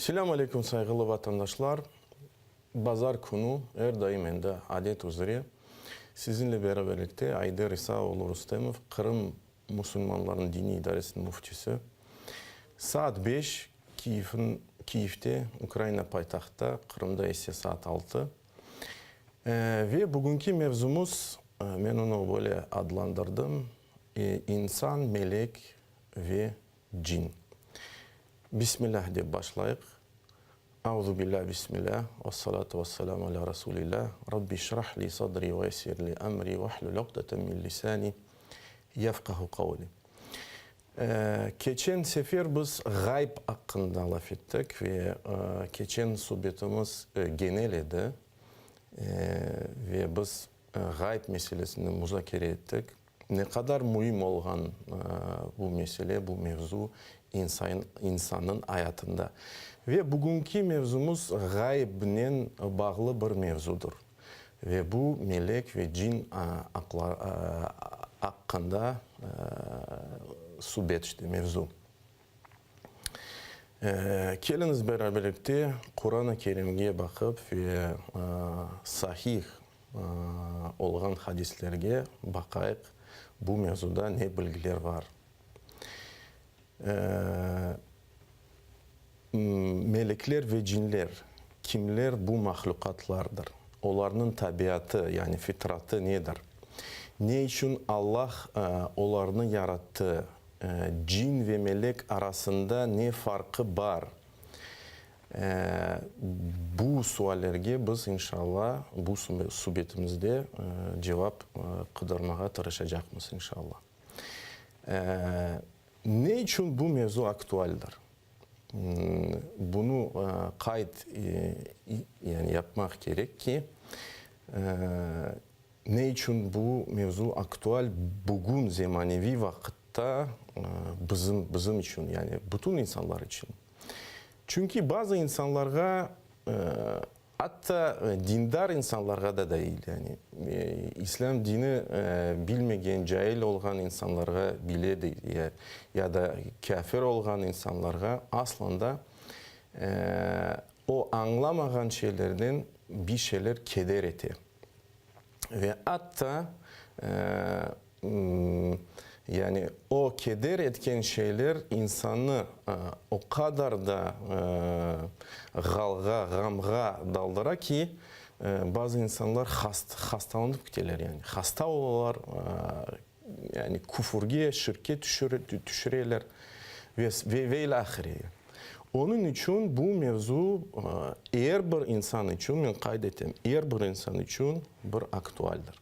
Selâm aleyküm, sayğılı vatandaşlar! Bazar künü, er daim endi adet üzre, sizinle beraberlikte Ayder İsa oğlu Rustemov, Qırım musulmanlarınıñ diniy idaresiniñ müftisi. Saat beş, Kiyevniñ, Kiyevde, Ukraina paytahtta, Qırımda ise saat altı. Ve bugünki mevzumız, men onı böyle adlandırdım, İnsan, melek ve cin. Bismilâh dep başlayıq. Auzubillâh, bismillâh, vessalâtu vesselâmu alâ Rasûlillâh, Rabbi şrah li sadri ve yessir li emri vehlul uqdeten min lisâni yefqahu qavli. Keçen sefer biz ğayb aqqında laf ettik ve keçen subetimiz genel edi ve biz ğayb meselesini muzakere ettik. Ne qadar müim olğan bu mesele, bu mevzu insannıñ ayatında. Ve bugünki mevzumız ğaybnen bağlı bir mevzudır. Ve bu melek ve cin aqqında subet, işte, mevzu. Keliñiz beraberlikte Quran-ı Kerimge baqıp ve sahih olğan hadislerge baqayıq, bu mevzuda ne bilgiler var. Melekler ve cinler, kimler bu mahlüqatlardır? Olarnıñ tabiatı, yani fitratı nedir? Ne içün Allah olarnı yarattı? Cin ve melek arasında ne farqı bar? Bu suallerge biz, inşalla, bu subetimizde cevap qıdırmağa tırışacaqmız, inşalla. Ne içün bu mevzu aktualdir? Bunı qayd yani yapmaq kerek ki, Ne içün bu mevzu aktual bugün zemaneviy vaqıtta bizim bizim içün, yani bütün insanlar içün? Çünki bazı insanlarğa, atta dindar insanlarğa da değil, yani İslâm dini bilmegen, cail olğan insanlarğa bile de, ya da kâfir olğan insanlarğa aslında o añlamağan şeylerden bir şeyler keder ete. Ve atta, yani o keder etken şeyler insannı o qadar da ğalğa, ğamğa daldıra ki, bazı insanlar hastalanıp kiteler, yani hasta olalar, Yani küfürge, şirkke tüşüreler ve ilâhre. Onıñ içün bu mevzu er bir insan içün, men qayd etem, er bir insan içün bir aktualdir.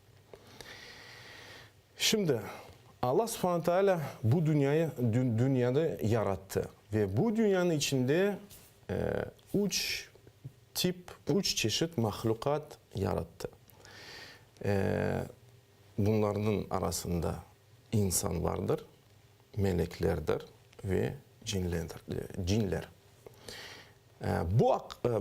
Şimdi, Alla subhane teala bu dünyayı, dünyanı yarattı ve bu dünyanıñ içinde üç tip, üç çeşit mahlüqat yarattı. Bunlarnıñ arasında insanlardır, meleklerdir ve cinler.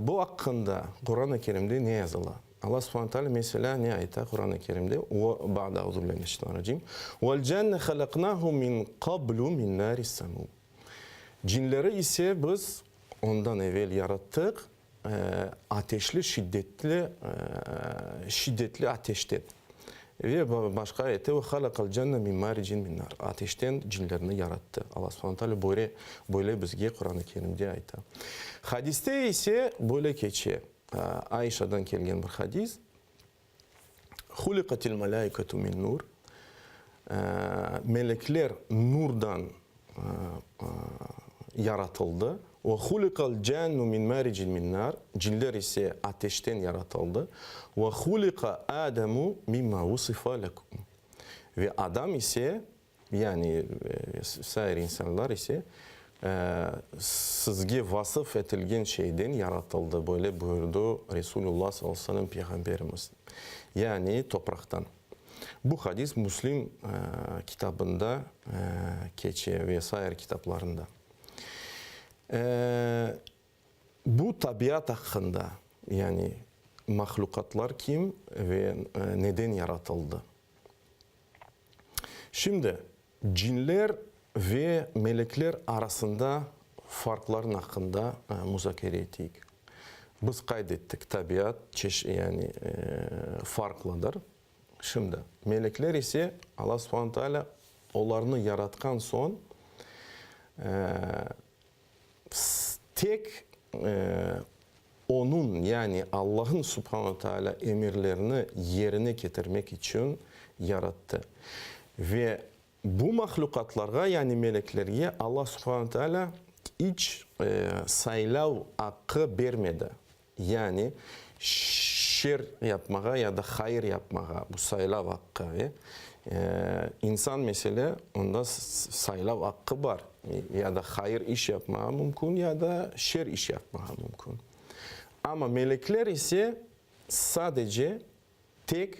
Bu aqqında Quran-ı Kerimde ne yazıla? Allah subhane teala meselâ ne ayta Quran-ı Kerimde? Ba'de auzubillahi mineşşeytanirracim. Vel canne halaknahu min qablu min naris samum. Cinleri ise biz ondan evel yarattıq, ateşli şiddetli şiddetli ateşten. Ve başqa ayette, Ve halakal canne min maricin min nar. Ateşten cinlerni yarattı. Allah subhane teala böyle böyle bizge Quran-ı Kerimde ayta. Hadiste ise böyle keçe, Aişadan kelgen bir hadis, Huliqatil malâiketu min nur, Melekler nurdan yaratıldı. Ve huliqal cannu min maricin min nar, Cinler ise ateşten yaratıldı. Ve huliqa Ademu mimma vusifa lekum, Ve Adam ise Yani, sair insanlar ise sizge vasıf etilgen şeyden yaratıldı, böyle buyurdı Resulullah sallallahu aleyhi ve sellem Peyğamberimiz. Yani, topraqtan. Bu hadis Müslim kitabında keçe ve sair kitaplarında. Bu tabiat aqqında, yani mahlüqatlar kim ve neden yaratıldı. Şimdi, cinler ve melekler arasında. farqların aqqında muzakere eteyik. Biz qayd ettik, tabiat çeş yani farqlıdır. Şimdi, melekler ise, Alla subhane taalâ olarnı yaratqan soñ, tek Onıñ, yani Allah'ın subhane taalâ emirlerini yerine ketirmek içün yarattı. Ve bu mahlüqatlarğa, yani meleklerge Alla subhane taalâ iç saylav aqqı bermedi. Yani, şer yapmağa ya da hayır yapmağa, bu saylav aqqı. İnsan, mesele, onda saylav aqqı bar, ya da hayır iş yapmağa mümkün, ya da şer iş yapmağa mümkün. Amma melekler ise sadece tek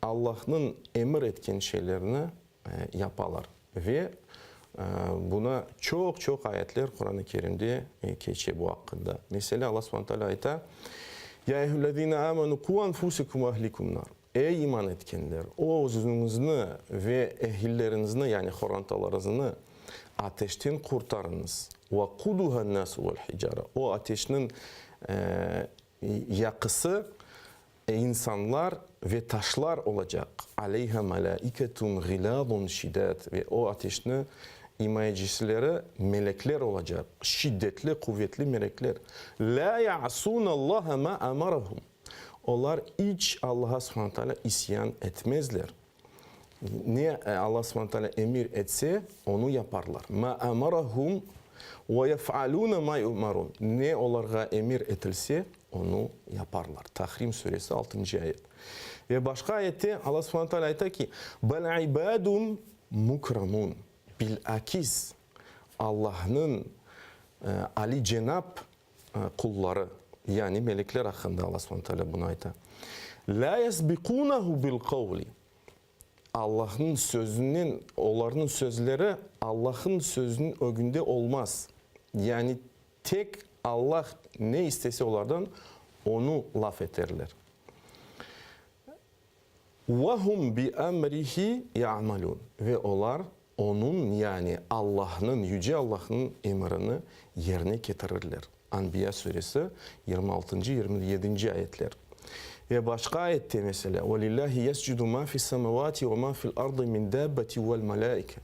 Allahnıñ emir etken şeylerini yapalar ve buna çoq-çoq ayetler Quran-ı Kerimde keçe bu aqqında. Meselâ, Allah subhane teala ayta, Ya eyyühellezine amenu qu anfusekum ve ehlikum nar. Ey iman etkenler, özüñizni ve ehilleriñizni, yani horantalarıñıznı ateşten qurtarıñız. Ve quduha-n-nasu vel-hicara. O ateşniñ yaqısı İnsanlar ve taşlar olacaq, aleyha melâiketun gılâzun şidâd, ve o ateşni imayecisileri melekler olacaq, şiddetli, quvetli melekler, lâ ya'sûnallâhe mâ amarahum, olar iç Allaha subhane tealâ isyan etmezler, ne Alla subhane tealâ emir etse, onı yaparlar, mâ amarahum ve yef'alûne mâ yu'marûn, ne olarğa emir etilse, Onı yaparlar. Tahrim suresi, altıncı ayet. Ve başqa ayette Alla subhane teala ayta ki, Bel ibadun mukramun, bilakis, Allahnıñ alicenap qulları, yani melekler aqqında Alla subhane teala bunı ayta, La yesbikunahu bil qavli, Allahnıñ sözünen, olarnıñ sözleri Allahnıñ sözüniñ ögünde olmaz, yani Tek Allah ne istese olardan, onı laf eterler. Ve hum bi emrihi ya'melun. Ve olar Onıñ, yani Allahnıñ, Yüce Allahnıñ emirini yerine ketirirler. Anbiya suresi, yirmi altıncı, yirmi yedinci ayetler. Ve başqa ayette, meselâ, Ve lillahi yescudu ma fis-semavati ve ma fil-ardı min dabbeti vel-melâike.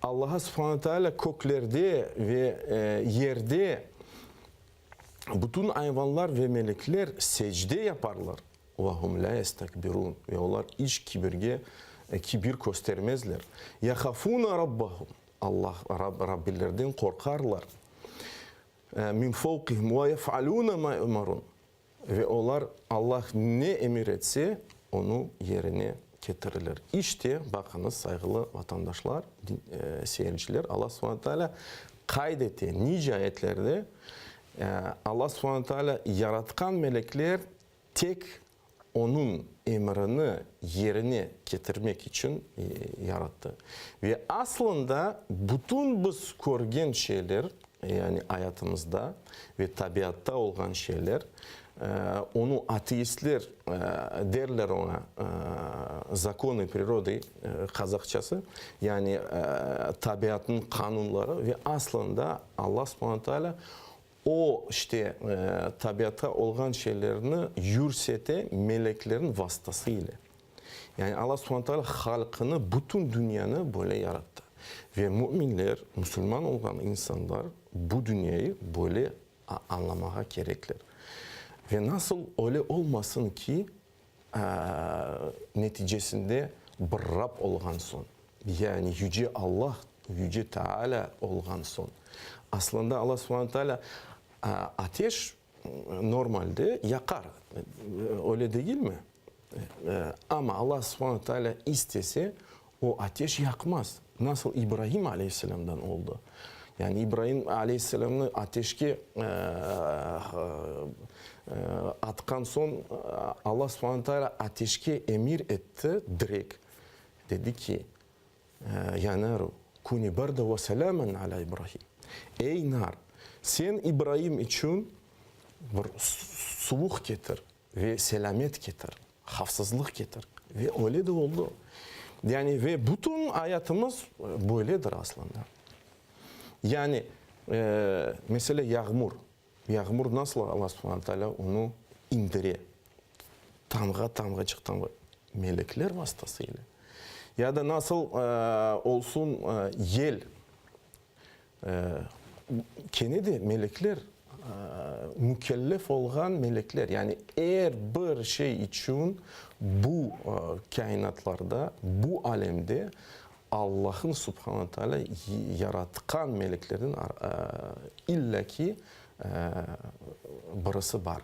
Allaha subhane teala köklerde ve yerde bütün ayvanlar ve melekler secde yaparlar, ve hum la yestekbirun, ve olar iç kibirge, kibir köstermezler, yahafuna rabbahum, Allah, Rabbilerden qorqarlar, min fevqihim ve yef'aluna ma yu'marun, Ve olar Allah ne emir etse, onı yerine ketirirler. İşte, baqıñız, sayğılı vatandaşlar, seyirciler, Allah subhane taalâ qayd ete nice ayetlerde, Allah subhane taalâ yaratqan melekler tek Onıñ emirini yerine ketirmek içün yarattı. Ve aslında bütün biz körgen şeyler, yani ayatımızda ve tabiatta olğan şeyler, onı ateistler derler oña zakonı prirodı qazahçası, yani tabiatnıñ qanunları ve aslında Allah subhane taalâ o işte tabiatta olğan şeylerni yürsete meleklerniñ vastası ile. Yani Alla subhane taalâ halqını, bütün dünyanı böyle yarattı. Ve müminler, musulman olğan insanlar bu dünyayı böyle añlamağa kerekler. Ve nasıl öyle olmasın ki, neticesinde bir Rab olğan soñ, yani Yüce Allah, Yüce Taalâ olğan soñ, aslında Alla subhane taalâ ateş normalde yaqar, öyle degilmi? Amma Allah subhane taalâ istese, o ateş yaqmaz. Nasıl İbrahim aleyhisselâmdan oldı. Yani İbrahim aleyhisselâmnı ateşke atqan soñ, Allah subhane taalâ ateşke emir etti direkt, dedi ki, Ya naru, kuni barda ve selâmen alâ İbrahim. Ey nar, sen İbrahim içün bir suvuq ketir ve selâmet ketir, havfsızlıq ketir. Ve öyle de oldı. Yani ve bütün ayatımız böyledir aslında. Yani. Meselâ, yağmur. Yağmur nasıl Alla subhane taalâ onı indire? Tamğa, tamğaçıq, tamğa. Melekler vastası ile. Ya da nasıl olsun yel. Kene de melekler, mükellef olğan melekler, yani er bir şey içün bu kâinatlarda, bu alemde Allah'ın subhane teala yaratqan meleklerden illa ki birisi bar.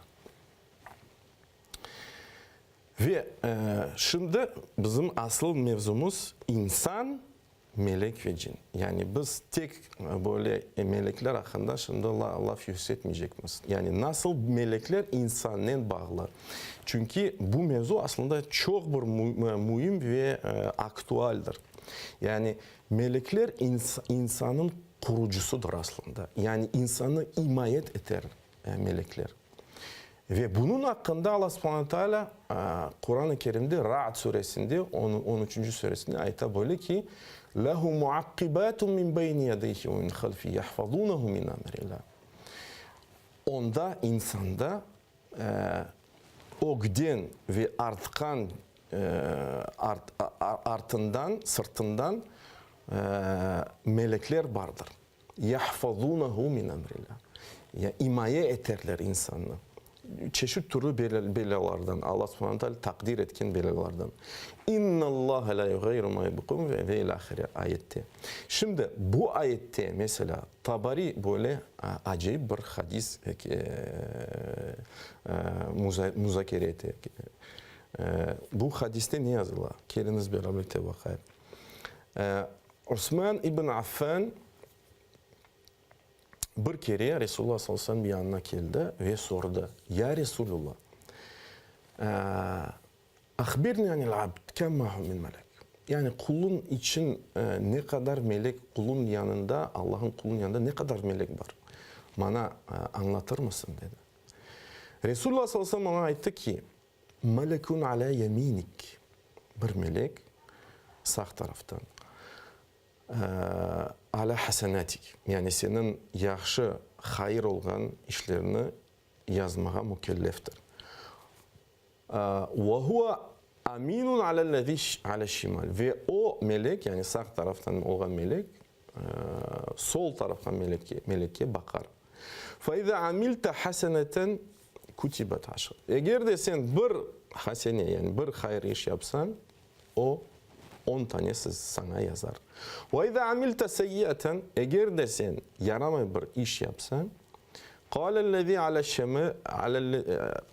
Ve şimdi bizim asıl mevzumız insan Melek ve cin. Yani biz tek böyle melekler aqqında şimdi laf yürsetmeycekmiz. Yani nasıl melekler insannen bağlı? Çünki bu mevzu aslında çoq bir müim ve aktualdir. Yani melekler insannıñ qurucısıdır aslında. Yani insannı imayet eter melekler. Ve bunıñ aqqında Alla subhane taalâ Quran-ı Kerimde Ra'd suresinde, on üçünci suresinde ayta böyle ki, Lehu muaqqibatun min beyni yedeyhi ve min halfihi yahfazunehu min emrillah. Onda, insanda, ögden ve artqan, artından, sırtından melekler bardır. Yahfazunehu min emrillah. Ya imaye eterler insannı. Çeşit türlü belâlardan, Alla subhane teala taqdir etken belâlardan. İnnallâhe lâ yuğayyiru mâ biqavmin ve ilâ ahire ayette. Şimdi bu ayette, meselâ, Tabari böyle acayip bir hadis muzakere ete. Bu hadiste ne yazıla? Keliñiz beraberlikte baqayıq. Osman ibn Affan bir kere Resulullah sallallahu aleyhi ve sellem yanına keldi ve sordı, Ya Resulullah, ahbirni anil abd, kem mahu min melek? Yani qulun içün ne qadar melek, qulun yanında, Allah'ın qulun yanında ne qadar melek bar? Maña añlatırmısın? dedi. Resulullah sallallahu aleyhi ve sellem oña ayttı ki, Melekun alâ yeminik, bir melek sağ taraftan, alâ hasenatik, yani seniñ yahşı, hayır olğan işlerini yazmağa mükelleftir. Ve huve aminun alellezî aleş-şimal, ve o melek, yani sağ taraftan olğan melek, sol taraftan melekke baqar. Fe izâ amilte haseneten Kutibet aşr. Eger de sen bir hasene, yani bir hayır iş yapsañ, o, on tanesi saña yazar. Ve izâ amilte seyyiaten, eger de sen yaramay bir iş yapsañ, qâlellezî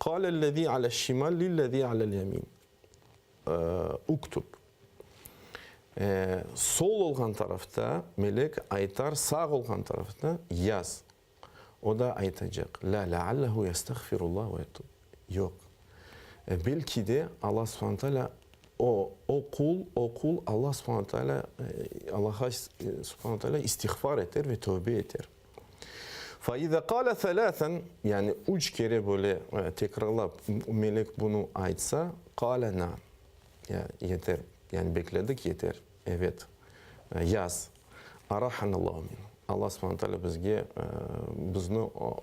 qâlellezî aleş-şimal lillezî alel-yemîn, uktub. Sol olğan tarafta melek aytar, sağ olğan tarafta yaz. O da aytacaq, Lâ, leallehu yestağfirullah ve yetub. Yoq. Belki de Alla subhane teala o, o qul, o qul Alla subhane teala, Allaha subhane teala istiğfar eter ve tövbe eter. Fe iza qâle selâsen, yani üç kere böyle tekrarlap melek bunı aytsa, qâle naam. Ya, yeter, yani bekledik, yeter, evet, yaz. Arahanallahu minhu. Alla subhane teala bizge, bizni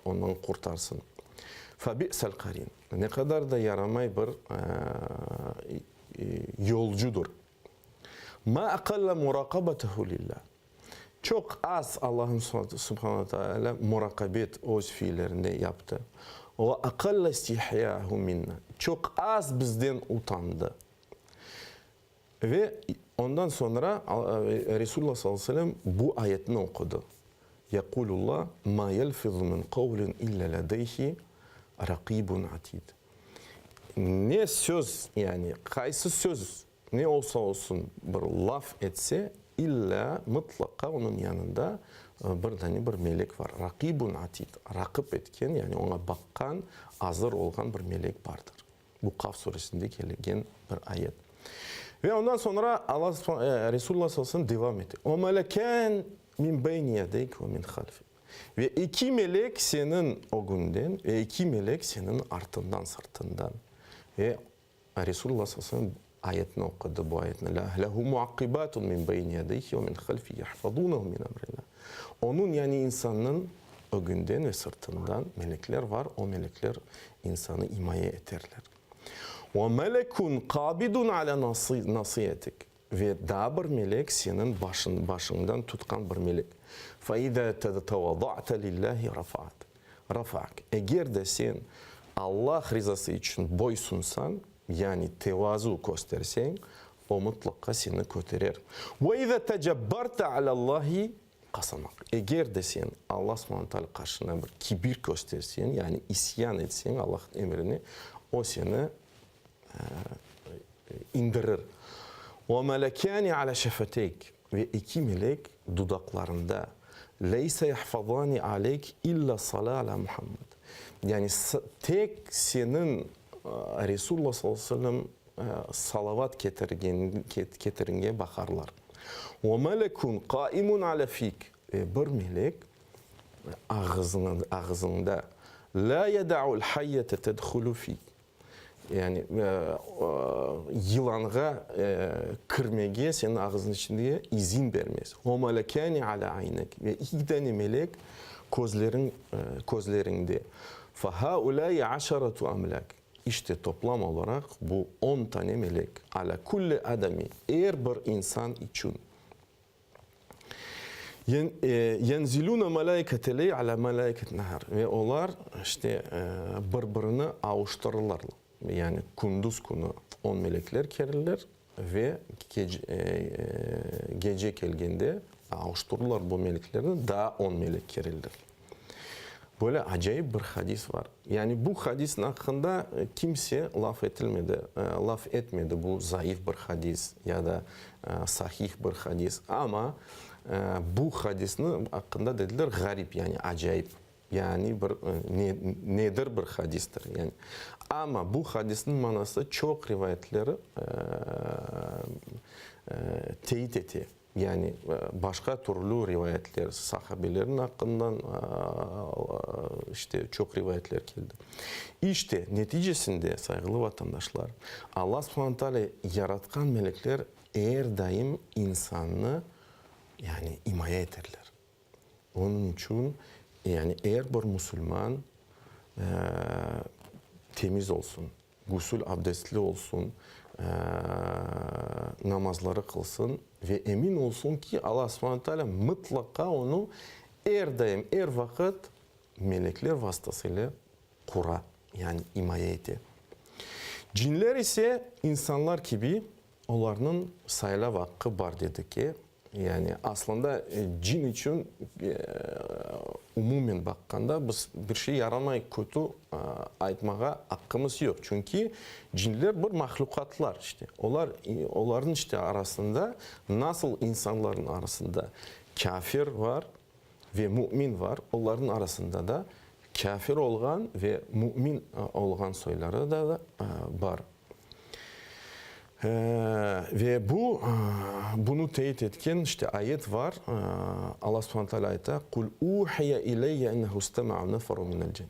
ondan qurtarsın. Febi'sel qarin. Ne qadar da yaramay bir yolcudır. Ma aqalla muraqabetehu lillah. Çoq az Allah'ın subhane teala muraqabet öz fiillerinde yaptı. Ve aqalla istihyahu minna. Çoq az bizden utandı. Ve ondan soñra Resulullah sallallahu aleyhi ve sellem bu ayetni oqudı, Yequlullah, ma yelfizu min qavlin illa ledeyhi raqibun atid. Ne söz, yani qaysı söz, ne olsa olsun bir laf etse, illa, mıtlaqa onıñ yanında bir dane bir melek var. Raqibun atid, raqip etken, yani oña baqqan, azır olğan bir melek bardır. Bu Kaf suresinde kelgen bir ayet. Ve ondan soñra Alla Resulullah sallallahu aleyhi ve sellem devam ete. Ve melekân min beyni yedeyke ve min halfik. Ve eki melek seniñ ögünden ve eki melek seniñ artından, sırtından. Ve Resulullah sallallahu aleyhi ve sellem. Ayetni oqudı, bu ayetni, Lehu muaqqibatun min beyni yedeyhi ve min halfihi yahfazunehu min emrillah. Onıñ, yani insannıñ ögünden ve sırtından melekler var, o melekler insanı imaye eterler. Ve melekun qabidun ala nasiyetik. Ve daa bir melek seniñ başıñdan tutqan bir melek. Fe izâ tevada'te lillâhi rafa'ak. Rafa'ak. Eger de sen Allah rizası içün boysunsañ, yani tevazu kösterseñ, O mıtlaqa seni köterer. Ve izâ tecebbarte alâ-Allâhi qasamaq. Eger de sen Alla subhane teala qarşına bir kibir kösterseñ, yani isyan etseñ Allahnıñ emrine, O seni indirir. Ve melekâni alâ şefeteyk, ve eki melek dudaqlarında, leyse yahfazâni aleyk illâ salâ alâ Muhammed. Yani tek seniñ Resulullah sallallahu aleyhi ve sellem salavat ketirgenge baqarlar. Ve melekun qaimun alâ fik, ve bir melek ağzıñda, lâ yeda'ul hayyete tedhulu fik, yani yılanğa kirmege seniñ ağzıñ içinde izin bermez. Ve melekâni alâ aynik, ve iki dane melek közleriñ közleriñde. Fe haulâi aşaratu amlâk, işte toplam olaraq bu on tane melek, alâ külli adami, er bir insan içün. Yenzilûne melâikete leyl alâ melâiketi nehâr, ve olar, işte, bir-birini avuştırırlar, yani kündüz künü on melekler kelirler ve gece kelgende avuştırırlar bu meleklerni, daa on melek kelirler. Böyle acayip bir hadis var. Yani bu hadisniñ aqqında kimse laf etilmedi, laf etmedi, bu zayıf bir hadis ya da sahih bir hadis. Amma bu hadisniñ aqqında dediler ğarip, yani acayip, yani bir nedir bir hadistir. Yani amma bu hadisniñ manası çoq rivayetleri teyit ete. Yani başqa türlü rivayetler, sahabelerniñ aqqından işte çoq rivayetler keldi. İşte, neticesinde, sayğılı vatandaşlar, Alla subhane taalâ yaratqan melekler er daim insannı, yani imaye eterler. Onıñ içün, yani er bir musulman temiz olsun, Gusül abdestli olsun, namazları qılsın ve emin olsun ki, Alla subhane taalâ mıtlaqa onı er daim, er vaqıt melekler vastasıyle qura, yani imaye ete. Cinler ise insanlar kibi Olarnıñ saylav aqqı bar, dedi ki, yani aslında cin içün umumen baqqanda biz bir şey yaramay, kötü aytmağa aqqımız yoq. Çünki cinler bir mahlüqatlar, işte, olar, olarnıñ işte arasında nasıl insanlarnıñ arasında kâfir bar ve mümin bar, olarnıñ arasında da kâfir olğan ve mümin olğan soyları da bar. Ve bu, bunı teyit etken, işte, ayet var, Alla subhane taalâ ayta, Qul uhiye ileyye ennehu istema'a neferun minel cinn.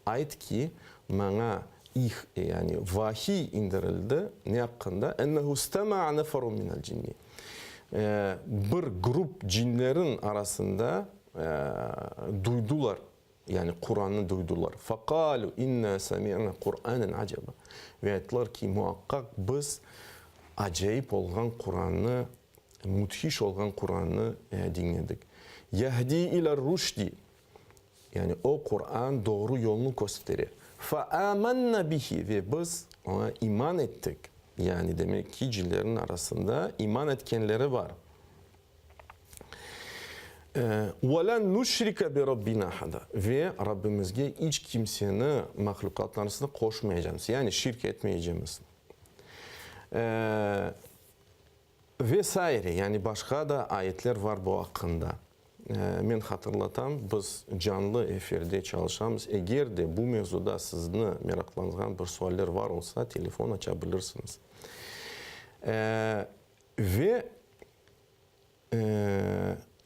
Ayt ki, maña ih, yani vahiy indirildi, ne aqqında? Ennehu istema'a neferun minel cinni. Bir grup cinlerin arasında duydular Yani Qurannı duydular. Faqalu inna sami'na Qur'anen aceba. Ve ayttılar ki, muaqqaq biz acayip olğan Qurannı, müthiş olğan Qurannı diñledik. Yahdi ilâ'r-ruşdi. Yani o Quran doğru yolnı köstere. Faamanna bihi. Ve biz oña iman ettik. Yani demek ki, cinlerniñ arasında iman etkenleri bar. Ve len nüşrike bi Rabbina ahada, ve Rabbimizge iç kimseni mahlüqatnıñ arasında qoşmayacamız, yani şirk etmeycemiz. Ve saire, yani başqa da ayetler var bu aqqında. Men hatırlatam, biz canlı efirde çalışamız, eger de bu mevzuda sizni meraqlandırğan bir sualler var olsa, telefon aça bilirsiñiz. Ve,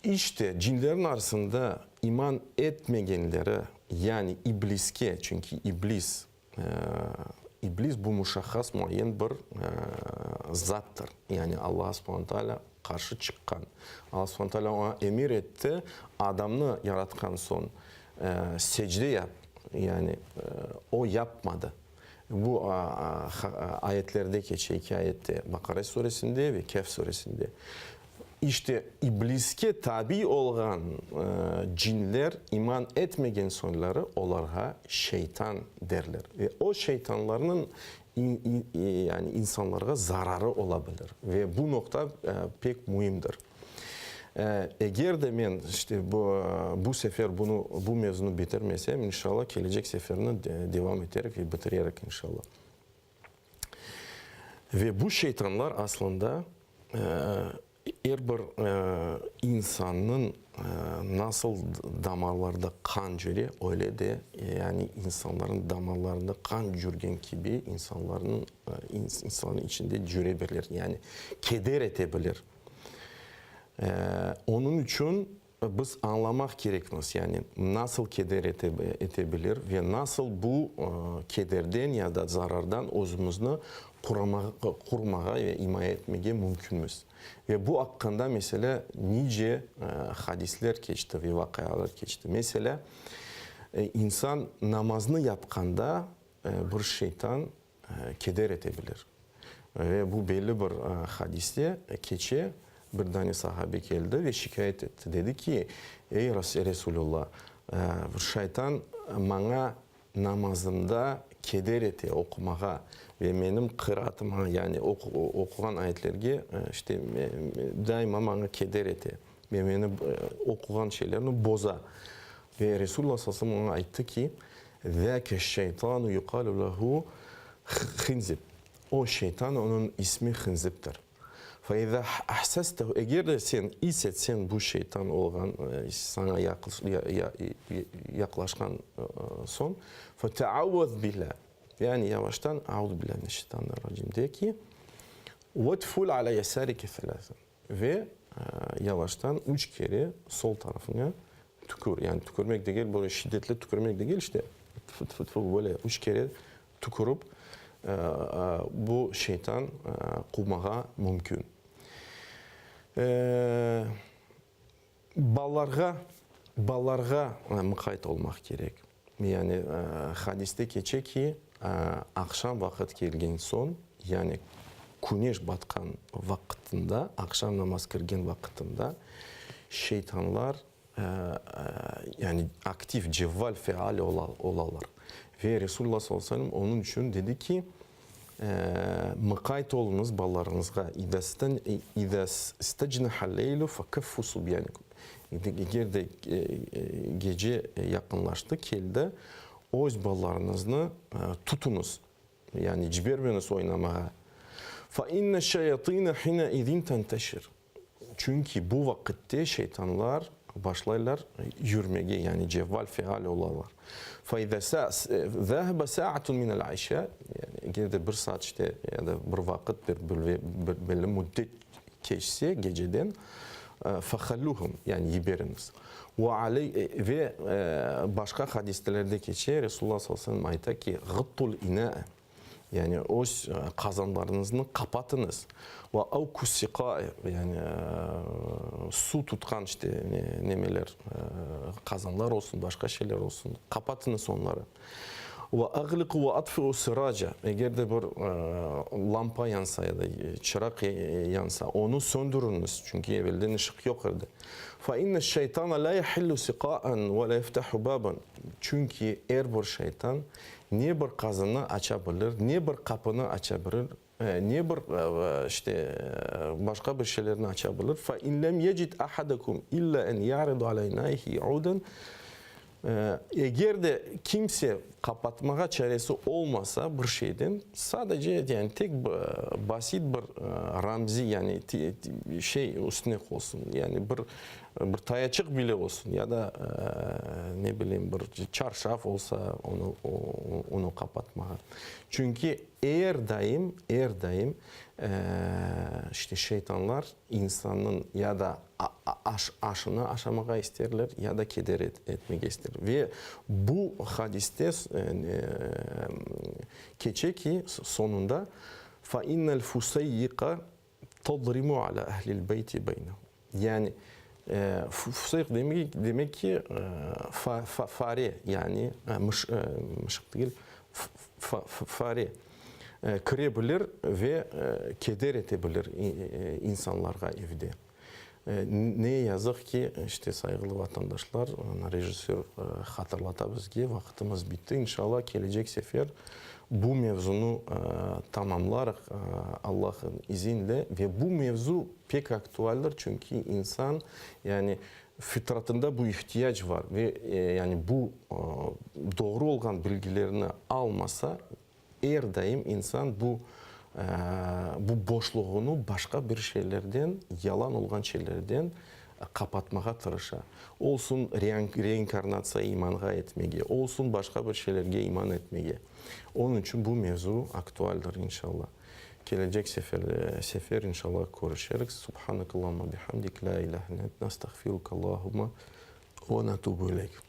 işte, cinlerniñ arasında iman etmegenleri, yani ibliske, çünki iblis. İblis bu muşahhas muayyen bir zattır. Yani Alla subhane taalâ qarşı çıqqan. Alla subhane taalâ oña emir etti, adamnı yaratqan soñ secde yap, yani o yapmadı. Bu ayetlerde keçe, eki ayette, Baqara suresinde ve Kehf suresinde. İşte, İbliske tabi olğan cinler iman etmegen soñları olarğa şeytan derler. Ve o şeytanlarnıñ yani insanlarğa zararı ola bilir. Ve bu noqta pek müimdir. Eger de men işte bu sefer bunı, bu mevzunı bitirmesem, inşallah, kelecek seferni devam eterik ve bitirerik, inşallah. Ve bu şeytanlar aslında er bir insannıñ nasıl damarlarda qan cüre, öyle de yani insanlarnıñ damarlarında qan cürgen kibi insanlarnıñ insannıñ içinde cüre bilir, yani keder ete bilir. Onıñ içün Biz añlamaq kerekmiz, yani nasıl keder ete bilir ve nasıl bu kederden ya da zarardan özümizni qorumağa ve imaye etmege mümkünmiz. Ve bu aqqında, meselâ, nice hadisler keçti ve vaqialar keçti. Meselâ, insan namaznı yapqanda bir şeytan keder ete bilir. Ve bu belli bir hadiste keçe, bir dane sahabe keldi ve şikâyet etti. Dedi ki, Ey Resulullah, bir şaytan maña namazımda keder ete oqumağa ve menim qıraatıma, yani oquğan ayetlerge, işte, daima maña keder ete ve meni oquğan şeylerni boza. Ve Resulullah sallallahu aleyhi ve sellem oña ayttı ki, Zâke şeytanu yuqalu lehu Hınzib, o şeytan, onıñ ismi Hınzibdir. Fe izâ ahsestehu, eger de sen is etseñ bu şeytan olğan, saña yaqlaşqan soñ, fe teavvaz billâh, yani yavaştan Auzu billâhi mineşşeytanirracim de ki, vetful alâ yesârike selâsen. Ve yavaştan üç kere sol tarafıña tükür. Yani tükürmek degil, böyle şiddetli tükürmek degil, işte, tfu-tfu-tfu, böyle üç kere tükürip, bu şeytan quvmağa mümkün. Balalarğa, balalarğa mıqayt olmaq kerek. Yani hadiste keçe ki, aqşam vaqıt kelgen soñ, yani küneş batqan vaqıtında, aqşam namaz kirgen vaqıtında şeytanlar yani aktiv, cevval, feal olalar. Ve Resulullah sallallahu aleyhi ve sellem onıñ içün dedi ki, Mıqayt oluñız balalarıñızğa, İzâ istecnehal-leylu fekeffu subyânikum. Eger de gece yaqınlaştı, keldi, öz balalarıñıznı tutuñız, yani cibermeñiz oynamağa. Fe inneş-şeyatîne hîneizin tenteşir. Çünki bu vaqitte şeytanlar başlaylar yürmege, yani cevval, feal olalar. Fe izâ zâhebe sâatun minel işâ, yani eger de bir saat işte ya da bir vaqıt, bir belli müddet keçse geceden, fehallûhum, yani yiberiñiz. Ve aley, ve başqa hadistelerde keçe, Resulullah sallallahu aleyhi ve sellem ayta ki, Ğıttul inâe, Yani öz qazanlarıñıznı qapatıñız. Ve avku-siqae, yani suv tutqan işte nemeler, qazanlar olsun, başqa şeyler olsun, qapatıñız onları. Ve agliqu ve atfiu siraca, eger de bir lampa yansa ya da çıraq yansa, onı söndüriñiz, çünki evelden ışıq yoq edi. Fe inneş-şeytana la yahillu siqaen ve la yeftahu baban, çünki er bir şeytan Ne bir qazannı aça bilir, ne bir qapını aça bilir, ne bir, işte, başqa bir şeylerni aça bilir. Fe in lem yecid ahadekum illa en ya'ridu ala inaihi udan, Eger de kimse qapatmağa çaresi olmasa bir şeyden, sadece, yani tek basit bir ramzi, yani şey üstüne qoysun, yani bir Bir tayaçıq bile olsun ya da, ne bileyim, bir çarşaf olsa, onı, onı qapatmağa. Çünki er daim, er daim, işte, şeytanlar insannıñ ya da aş, aşını aşamağa isterler, ya da keder etmege isterler. Ve bu hadiste. Keçe ki, soñunda, Fa innel fuseyyiqa tadrimu ala ehlil beyti beynehum. Yani, fuseyq demek ki, fare, yani mışıq degil, fare kire bilir ve keder ete bilir insanlarğa evde. Ne yazıq ki, işte, sayğılı vatandaşlar, rejissör hatırlata bizge, vaqıtımız bitti. İnşallah, kelecek sefer bu mevzunı tamamlarıq, Allah'ın izinle. Ve bu mevzu pek aktualdir, çünki insan, yani, fitratında bu ihtiyac var ve, yani, bu doğru olğan bilgilerni almasa, Er daim insan bu bu boşluğını başqa bir şeylerden, yalan olğan şeylerden qapatmağa tırışa. Olsun reinkarnatsiya imanğa etmege, olsun başqa bir şeylerge iman etmege. Onıñ içün bu mevzu aktualdir, inşallah. Kelecek sefer, inşallah, körüşerik. Subhanakallahumma bihamdik, la ilahe illa ente, nastağfiruka Allahumma ve natubu ileyk.